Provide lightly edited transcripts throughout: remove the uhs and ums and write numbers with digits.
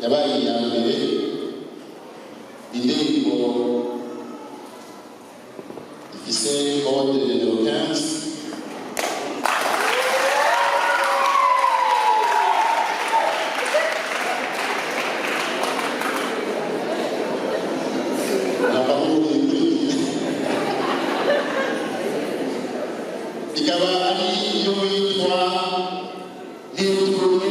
Yabaye iya mbere, indirimbo ifise code nimero 15. Namba, ikaba ari iyo witwa Ntirutuye.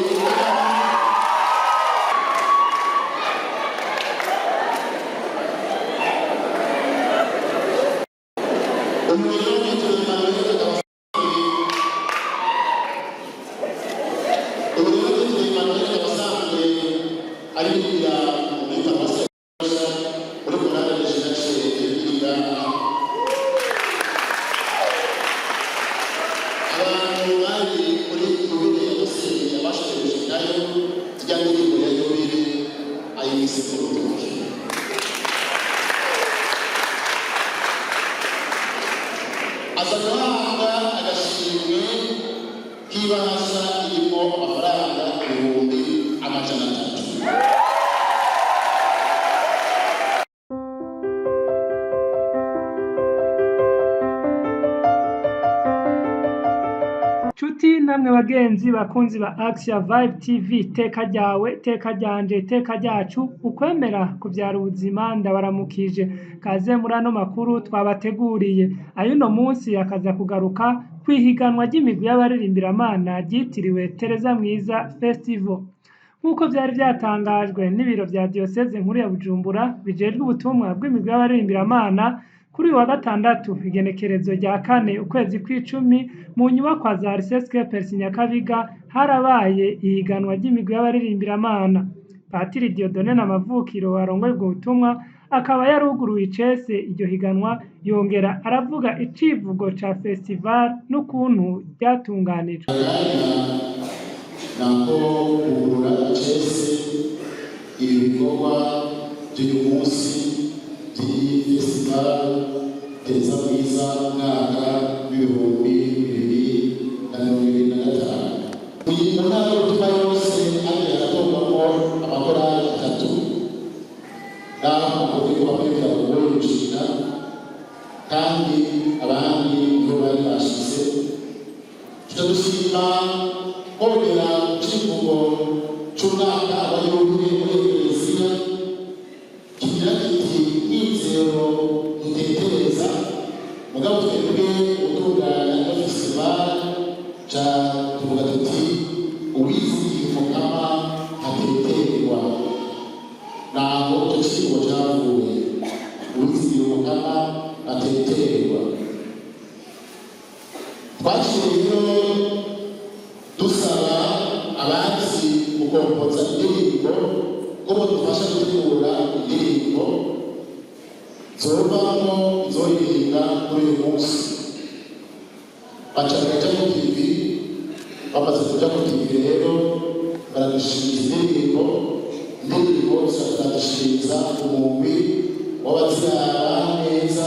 Uyu rero witwa Emmanuel akaba, uyu rero witwa Emmanuel akaba asanzwe aririmbira muri paruwasi, muri korale Regina iri ngaha. Abantu bari muri yubile ya Musenyeri yabashije gushikayo, ijya ndirimbo ya yubile ayise ku rutoki. Aza guhabwa agashimwe k'ibahasha irimo amafaranga 300,000. Nshuti namwe bagenzi bakunzi ba Axia Vibe TV, teka ryawe, teka ryanje, teka ryacu, ukwemera kuvyara ubuzima. Ndabaramukije, kaze muri ano makuru twabateguriye. Ay'uno munsi akaza kugaruka kw'ihiganwa ry'imigwi y'abaririmbira-Mana ryitiriwe Tereza Mwiza Festival. Nk'uko vyari vyatangajwe n'ibiro vya Diyoseze nkuru ya Bujumbura bijejwe ubutumwa bw'imigwi y'abaririmbira-Mana, kuri uyu wa gatandatu igenekerezo rya 4 ukwezi kw'icumi, mu nyubakwa za Lycée Perse Nyakabiga harabaye ihiganwa ry'imigwi y'abaririmbira-Mana. Patiri Dieudonné Namavukiro arongoye ubwo butumwa akaba yaruguruye icese iryo higanwa, yongera aravuga icivugo ca festival n'ukuntu ryatunganijwe. Akanya nako kugurura icese ibi bikorwa by'uyu munsi by'iyi festival Tereza Mwiza umwaka w'2025. Mu ntara y'ubutumwa yose hagiye haratorwamo amakorali atatu, ngaho mu buryo bamwe biragoye gushika kandi abandi nibo bari bashize. Turadushima kongera ku civugo c'umwaka wa yubile muri Eklesiya kigira kiti: "Mwizero dutetereza." Mugabo twebwe gutunganya ino festival ca tuvuga tuti: "Uwizigiye Umukama ntateterwa." Naho ico civugo cavuye, "Uwizigiye Umukama ntateterwa". Twaciye rero dusaba abazi gukompoza indirimbo ko bodufasha gutegura indirimbo zovamwo izoririmba kuri uyu munsi. Baca bakaja ku kivi. Bamaze kuja ku kivi rero, baradushikiriza indirimbo. Indirimbo turadushyikiriza umugwi w'abazirara neza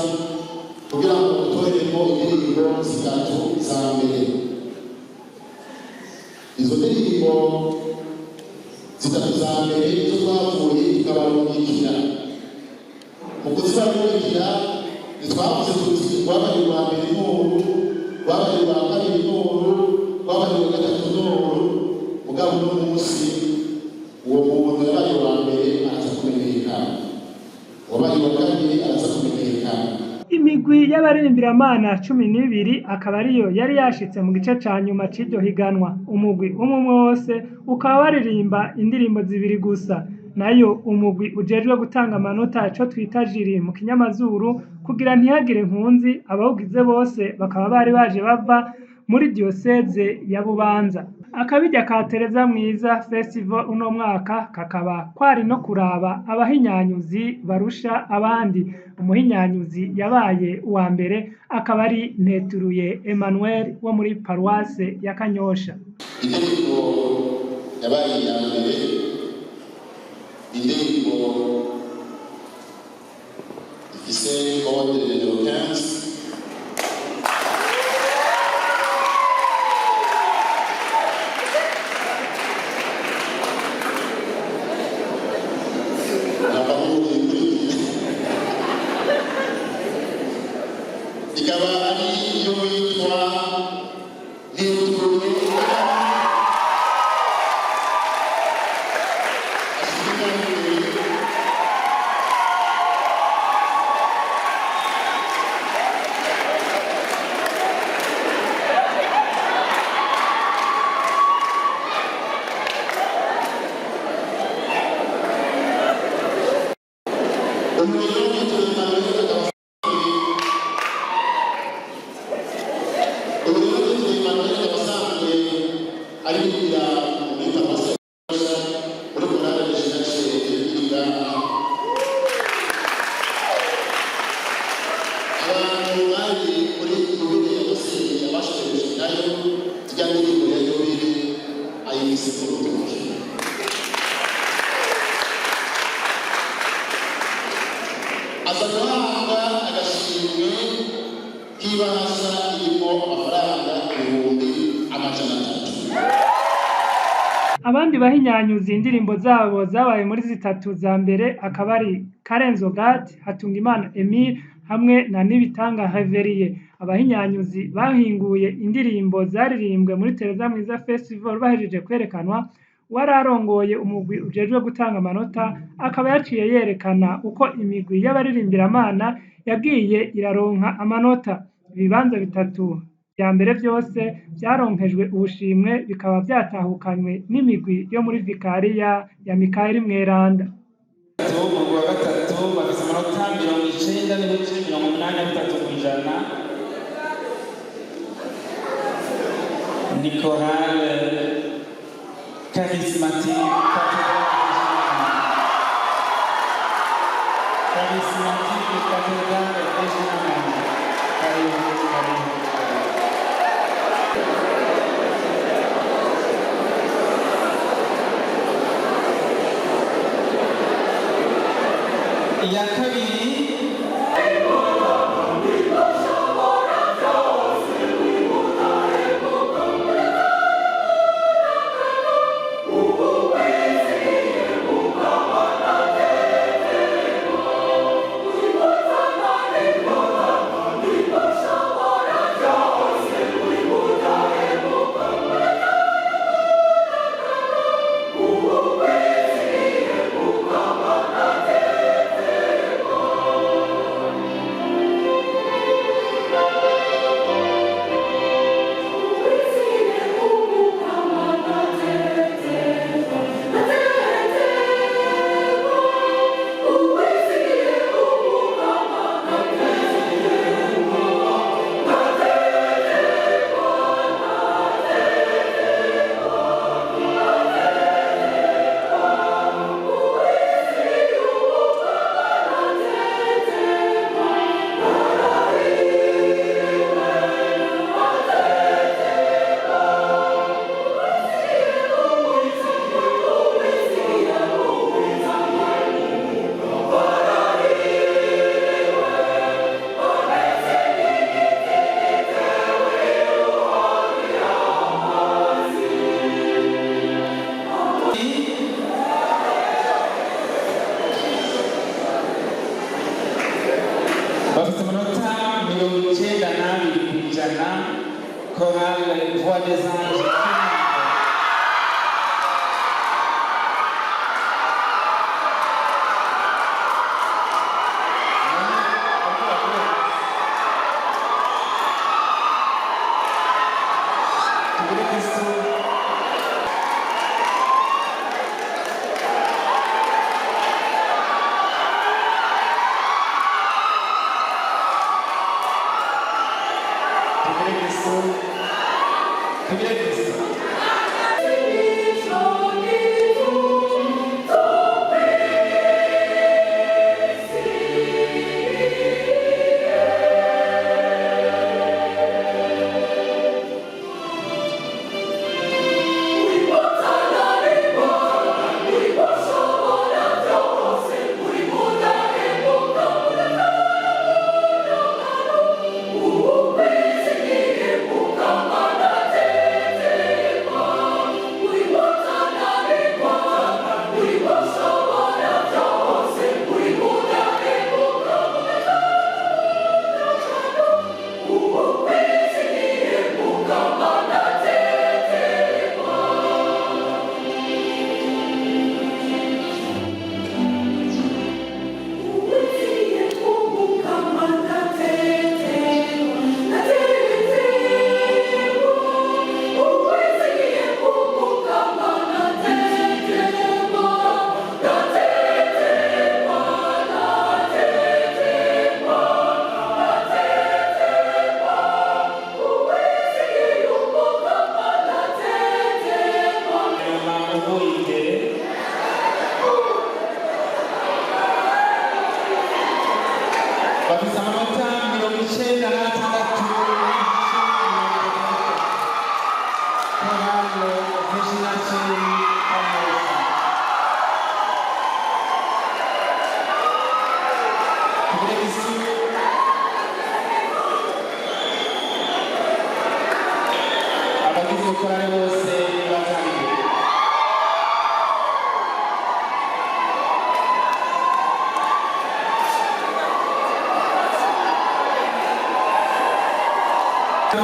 kugira ngo dutoreremo indirimbo zitatu za mbere. Izo ndirimbo zitatu za mbere nizo twavuye tukabarungikira. Mu kuzibarungikira, ntitwavuze tuti rwabaye urwa mbere n'uru, rwabaye urwa kabiri n'uru, rwabaye urwa gatatu n'uru. Mugabo uno munsi uwo muntu yabaye uwa mbere araza kumenyekana, uwabaye uwa kabiri araza kumenyekana. Imigwi y'abaririmbira-Mana 12 akaba ariyo yari yashitse mu gice ca nyuma c'iryo higanwa. Umugwi umwe umwe wose ukaba waririmba indirimbo zibiri gusa. Nayo umugwi ujejwe gutanga amanota, ico twita jury mu kinyamazuru, kugira ntihagire nkunzi, abawugize bose bakaba bari baje bava muri diyoseze ya Bubanza. Akabirya ka Tereza Mwiza Festival uno mwaka kakaba kwari no kuraba abahinyanyuzi barusha abandi. Umuhinyanyuzi yabaye uwa mbere akaba ari Nteturuye Emmanuel wo muri paruwase ya Kanyosha. Indirimbo yabaye iya mbere, indirimbo ifise code nimero 15. Abahungu kuri ikaba ari iy'uwitwa Nituye Ashimwe. Umuriro witwa Emmanuel akaba Umuriro witwa Emmanuel akaba asanzwe aririmbira muri paruwasi ya muri korali Regina Coeli iri ngaha. Abantu bari muri yubile ya Musenyeri yabashije gushikayo, irya ndirimbo ya yubile ayibise ku rutoki. Aza guhabwa agashimwe k'ibahasha irimo amafaranga 300,000. Abandi bahinyanyuza indirimbo zabo zabaye muri zitatu za mbere akaba ari Karenzo Gad, Hatungimana Emile hamwe na Nibitanga Reverie. Abahinyanyuzi bahinguye indirimbo zaririmbwe muri Tereza Mwiza Festival bahejeje kwerekanwa, uwari arongoye umugwi ujejwe gutanga amanota akaba yaciye yerekana uko imigwi y'abaririmbiramana yagiye iraronka amanota. Ibibanza bitatu vya mbere vyose vyaronkejwe ubushimwe bikaba vyatahukanywe n'imigwi yo muri Vikariya ya Mikayeli Mweranda. Umugwi wa gatatu bafise amanota 90.83%. Ni chorale charismatique cathédrale, charismatique cathédrale régionale. Karibu, karibu, karibu. Iya kabiri. Bafite amanota 92%. Chorale Voix des Anges Kinindo. Tugire Kristu. Tugire Kristu. Tugire Kristu.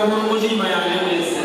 Umuntu muje inyuma yanjye mwese.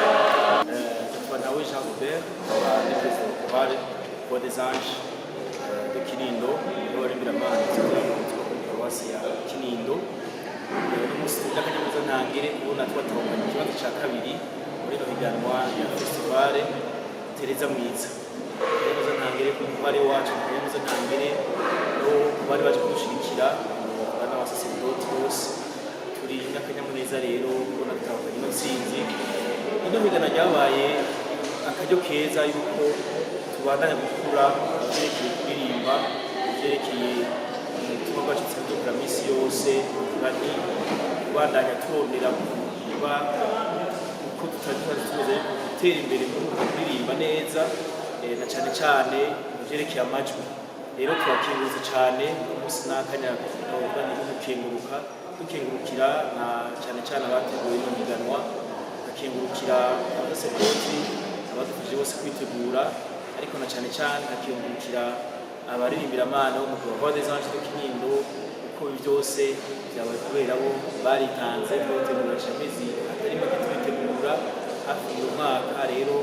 Nitwa Ntawe Jean Robert, nkaba ndi perezida wa chorale Voix des Anges de Kinindo, niho Rimbiramana kuri paruwasi ya Kinindo. Uno munsi tugira akanyamuneza ntangere kubona twatahukanye ikibanza ca kabiri muri rino higanwa rya festival Tereza Mwiza. Akanyamuneza ntangere ku mubare wacu, akanyamuneza ntangere no ku bari baje kudushigikira, n'abasaseredoti bose. Turi n'akanyamuneza rero kubona dutahukanye ino ntsinzi. Ino higana ryabaye akaryo keza yuko tubandanya gukura mu vyerekeye kuririmba, mu vyerekeye ubutumwa bwacu dusanzwe dukora misi yose, bari kubandanya turondera kuba uko tutari dusanzwe tumeze, ariko gutera imbere muri uko kuririmba neza, na cane cane mu vyerekeye amajwi. Rero turakengurutse cane uno munsi n'akanya novuga ni ko gukenguruka, dukengurukira na cane cane abateguye ino higanwa, nkakengurukira abasaseredoti abadufashije bose kwitegura, ariko na cane cane nkakengurukira abaririmbira-Mana bo mu Voix des Anges de Kinindo, kuko ibi byose vyabaye kubera bo baritanze. Twabitegura amezi atari make tubitegura, hafi uyu mwaka. Rero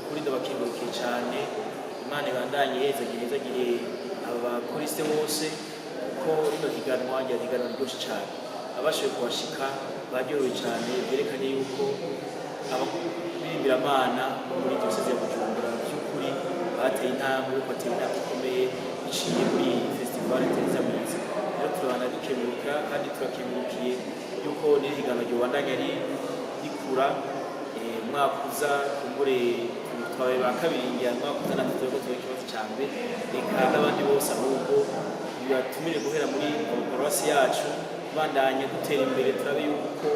ukuri ndabakengurukiye cane. Imana ibandanye ihezagire ihezagire aba bakoriste bose, kuko rino higanwa ryari higanwa ryoshe cane. Abashoboye kuhashika baryohewe cane, byerekanye yuko abaririmbira-Mana muri diyoseze ya Bujumbura by'ukuri bateye intambwe, bateye intambwe ikomeye biciye muri iyi festival Tereza Mwiza. Rero turabana dukenguruka kandi turakengurukiye yuko n'iri higanwa ryobandanya rikura. Umwaka uza kumbure twabaye ba kabiri, ngira umwaka uza natwe turiko tuba ikibazo ca mbere. Reka n'abandi bose ahubwo bibatumire guhera muri paruwasi yacu, bandanya dutera imbere, turabe yuko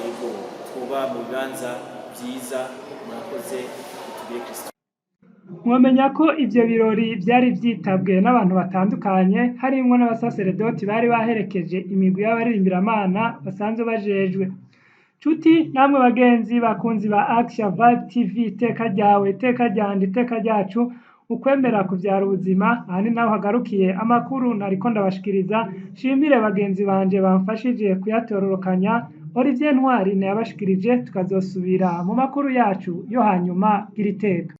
ego tuba mu bibanza vyiza. Murakoze. Tugire Kristo. Mwomenya ko ivyo birori vyari vyitabwe n'abantu batandukanye, harimwo n'abasaseredoti bari baherekeje imigwi y'abaririmbira-Mana basanzwe bajejwe. Nshuti namwe bagenzi bakunzi ba Action Vibe TV, iteka ryawe, iteka ryanje, iteka ryacu, ukwemera kuvyara ubuzima. Aha ni naho hagarukiye amakuru nariko ndabashikiriza. Nshimire bagenzi banje bamfashije kuyatororokanya. Olivier Ntwari nayabashikirije, tukazosubira mu makuru yacu yo hanyuma. Gira iteka.